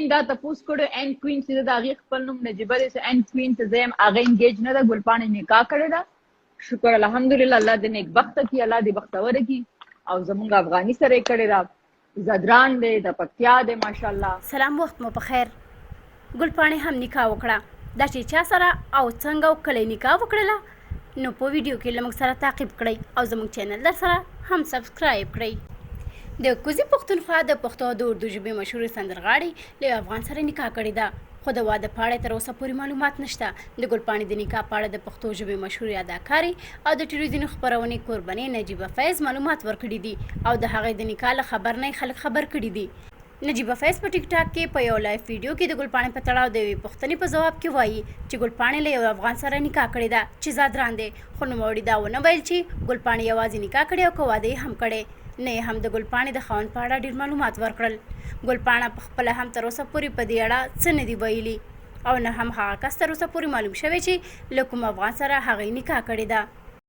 کوین دا تپوس کړو، ان کوین چې د هغې خپل نوم نجیبه دی، ان کوین ته زه یم، هغه انګیج نه ده، ګلپاڼې نکاح کړې ده. شکر الحمدلله، الله دې نیکبخته کړي، الله دې بختوره کړي، او زمونږ افغاني سره یې کړې ده. زدران دی، د پکتیا دی، ماشاءالله. سلام، وخت مو په خیر. ګلپاڼې هم نکاح وکړه، دا چې چا سره او څنګه او کله نکاح وکړله، نو په ویډیو کې له موږ سره تعقیب کړئ او زموږ چینل در سره هم سبسکرایب کړئ. د کوزې پښتونخوا د پښتو او د اردو ژبې مشهورې سندرغاړې له یو افغان سره نکاح کړې ده، خو د واده په اړه تر اوسه پورې معلومات نشته. د ګلپاڼې د نکاح په اړه د پښتو ژبې مشهورې اداکارې او د ټلویزیوني خپرونې کوربنې نجیبه فیض معلومات ورکړي دي او د هغې د نکاح له خبر نه یې خلک خبر کړي دي. نجیبه فیض په ټیک ټاک کې په یو لایف ویډیو کې د ګلپاڼې په تړاو د یوې پوښتنې په ځواب کې وایي چې ګلپاڼې له یو افغان سره نکاح کړې ده چې ځادران دی، خو نوموړي دا ونه ویل چې ګلپاڼې یوازې نکاح کړې او که واده یې هم کړی. نه یې هم د ګلپاڼې د خاوند په اړه ډېر معلومات ورکړل. ګلپاڼه په خپله هم تر اوسه پورې په دې اړه څه نه دي ویلي او نه هم هغه کس تر اوسه پورې معلوم شوی چې له کوم افغان سره هغې نکاح کړې ده.